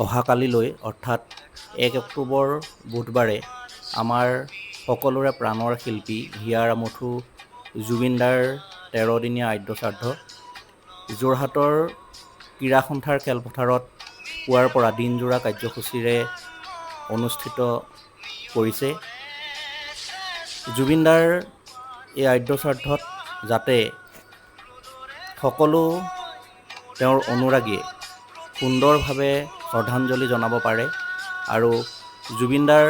অহাকালিলৈ অৰ্থাৎ 1 অক্টোবৰ বুধবাৰে আমাৰ সকলোৰে প্ৰাণৰ শিল্পী হিয়াৰ আমঠু জুবিনদাৰ 13দিনীয়া আদ্যশ্ৰাদ্ধ যোৰহাটৰ ক্ৰীড়া সন্থাৰ খেলপথাৰত পুৱাৰ পৰা দিনজোৰা কাৰ্যসূচীৰে অনুষ্ঠিত কৰিছে। জুবিনদাৰ এই আদ্যশ্ৰাদ্ধত যাতে সকলো তেওঁৰ অনুৰাগীয়ে সুন্দৰভাৱে শ্ৰদ্ধাঞ্জলি জনাব পাৰে আৰু জুবিনদাৰ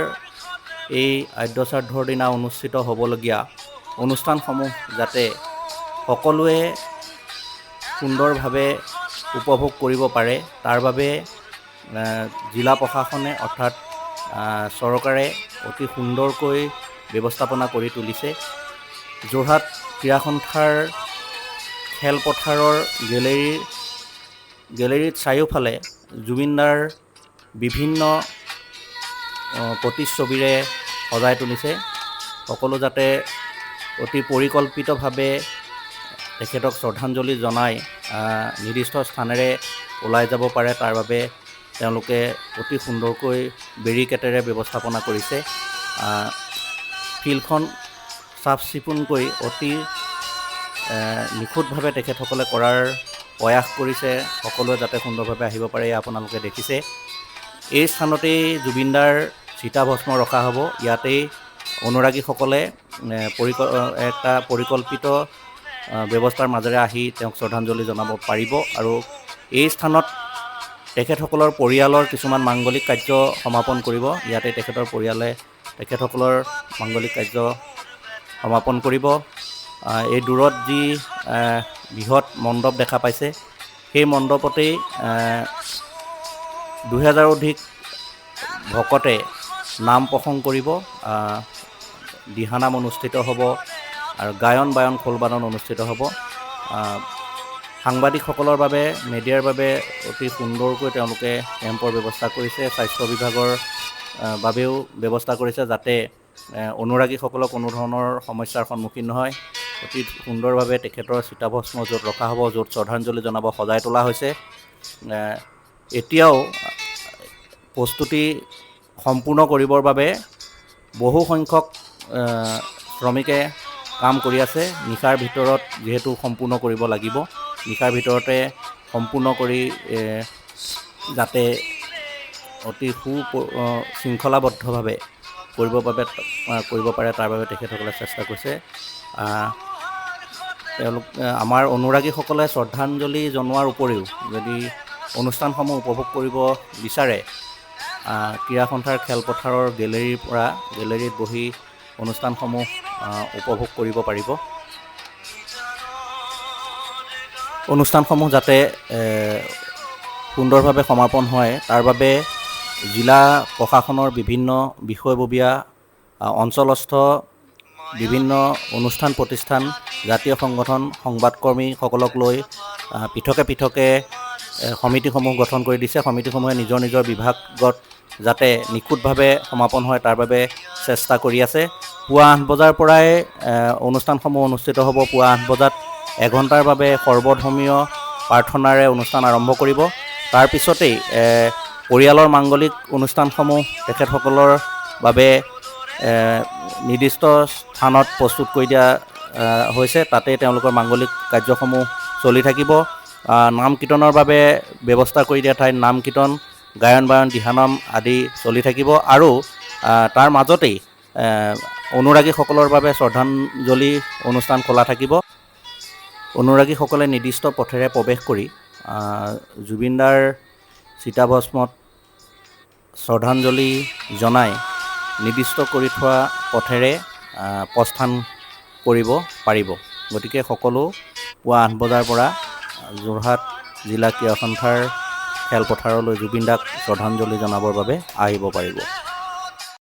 এই আদ্যশ্ৰাদ্ধৰ দিনা অনুষ্ঠিত হ'বলগীয়া অনুষ্ঠানসমূহ যাতে সকলোৱে সুন্দৰভাৱে উপভোগ কৰিব পাৰে, তাৰ বাবে জিলা প্ৰশাসনে অৰ্থাৎ চৰকাৰে অতি সুন্দৰকৈ ব্যৱস্থাপনা কৰি তুলিছে। যোৰহাট ক্ৰীড়া সন্থাৰ খেলপথাৰৰ গেলেৰীত চাৰিওফালে জুবিনদাৰ বিভিন্ন প্ৰতিচ্ছবিৰে সজাই তুলিছে। সকলো যাতে অতি পৰিকল্পিতভাৱে তেখেতক শ্ৰদ্ধাঞ্জলি জনাই নিৰ্দিষ্ট স্থানেৰে ওলাই যাব পাৰে, তাৰ বাবে তেওঁলোকে অতি সুন্দৰকৈ বেৰিকেটেৰে ব্যৱস্থাপনা কৰিছে। ফিল্ডখন চাফ চিকুণকৈ অতি নিখুঁতভাৱে তেখেতসকলে কৰাৰ প্ৰয়াস কৰিছে। সকলোৱে যাতে সুন্দৰভাৱে আহিব পাৰে, এয়া আপোনালোকে দেখিছে। এই স্থানতেই জুবিনদাৰ চিতাভস্ম ৰখা হ'ব। ইয়াতেই অনুৰাগীসকলে এটা পৰিকল্পিত ব্যৱস্থাৰ মাজেৰে আহি তেওঁক শ্ৰদ্ধাঞ্জলি জনাব পাৰিব আৰু এই স্থানত তেখেতসকলৰ পৰিয়ালৰ কিছুমান মাংগলিক কাৰ্য সমাপন কৰিব। ইয়াতে তেখেতৰ পৰিয়ালে তেখেতসকলৰ মাংগলিক কাৰ্য সমাপন কৰিব। এই দূৰত যি বৃহৎ মণ্ডপ দেখা পাইছে, সেই মণ্ডপতেই 2000 অধিক ভকতে নাম প্ৰসংগ কৰিব, দিহানাম অনুষ্ঠিত হ'ব আৰু গায়ন বায়ন খোলবাদন অনুষ্ঠিত হ'ব। সাংবাদিকসকলৰ বাবে, মেডিয়াৰ বাবে অতি সুন্দৰকৈ তেওঁলোকে কেম্পৰ ব্যৱস্থা কৰিছে। স্বাস্থ্য বিভাগৰ বাবেও ব্যৱস্থা কৰিছে যাতে অনুৰাগীসকলক কোনো ধৰণৰ সমস্যাৰ সন্মুখীন নহয়। অতি সুন্দৰভাৱে তেখেতৰ চিতাভস্ম য'ত ৰখা হ'ব, য'ত শ্ৰদ্ধাঞ্জলি জনাব, সজাই তোলা হৈছে। এতিয়াও প্ৰস্তুতি সম্পূৰ্ণ কৰিবৰ বাবে বহু সংখ্যক শ্ৰমিকে কাম কৰি আছে। নিশাৰ ভিতৰত যিহেতু সম্পূৰ্ণ কৰিব লাগিব, নিশাৰ ভিতৰতে সম্পূৰ্ণ কৰি যাতে অতি সু শৃংখলাবদ্ধভাৱে কৰিব পাৰে, তাৰ বাবে তেখেতসকলে চেষ্টা কৰিছে। তেওঁলোক আমাৰ অনুৰাগীসকলে শ্ৰদ্ধাঞ্জলি জনোৱাৰ উপৰিও যদি অনুষ্ঠানসমূহ উপভোগ কৰিব বিচাৰে, ক্ৰীড়া সন্থাৰ খেলপথাৰৰ গেলেৰীৰ পৰা গেলেৰীত বহি অনুষ্ঠানসমূহ উপভোগ কৰিব পাৰিব। অনুষ্ঠানসমূহ যাতে সুন্দৰভাৱে সমাপন হয়, তাৰ বাবে জিলা প্ৰশাসনৰ বিভিন্ন বিষয়ববীয়া, অঞ্চলস্থ বিভিন্ন অনুষ্ঠান প্ৰতিষ্ঠান, জাতীয় সংগঠন, সংবাদকৰ্মীসকলক লৈ পৃথকে পৃথকে সমিতিসমূহ গঠন কৰি দিছে। সমিতিসমূহে নিজৰ নিজৰ বিভাগত যাতে নিখুঁতভাৱে সমাপন হয়, তাৰ বাবে চেষ্টা কৰি আছে। পুৱা 8 বজাৰ পৰাই অনুষ্ঠানসমূহ অনুষ্ঠিত হ'ব। পুৱা 8 বজাত এঘণ্টাৰ বাবে সৰ্বধৰ্মীয় প্ৰাৰ্থনাৰে অনুষ্ঠান আৰম্ভ কৰিব। তাৰপিছতেই পৰিয়ালৰ মাংগলিক অনুষ্ঠানসমূহ তেখেতসকলৰ বাবে নিৰ্দিষ্ট স্থানত প্ৰস্তুত কৰি দিয়া হৈছে। তাতেই তেওঁলোকৰ মাংগলিক কাৰ্যসমূহ চলি থাকিব। নাম কীৰ্তনৰ বাবে ব্যৱস্থা কৰি দিয়া ঠাইত নাম কীৰ্তন, গায়ন বায়ন, দিহানাম আদি চলি থাকিব আৰু তাৰ মাজতেই অনুৰাগীসকলৰ বাবে শ্ৰদ্ধাঞ্জলি অনুষ্ঠান খোলা থাকিব। অনুৰাগীসকলে নিৰ্দিষ্ট পথেৰে প্ৰৱেশ কৰি জুবিনদাৰ চিতাভস্মত শ্ৰদ্ধাঞ্জলি জনাই নিৰ্দিষ্ট কৰি থোৱা পথেৰে প্ৰস্থান কৰিব পাৰিব। গতিকে সকলো পুৱা 8 বজাৰ পৰা যোৰহাট জিলা ক্ৰীড়া সন্থাৰ খেলপথাৰলৈ জুবিনদাক শ্ৰদ্ধাঞ্জলি জনাবৰ বাবে আহিব পাৰিব।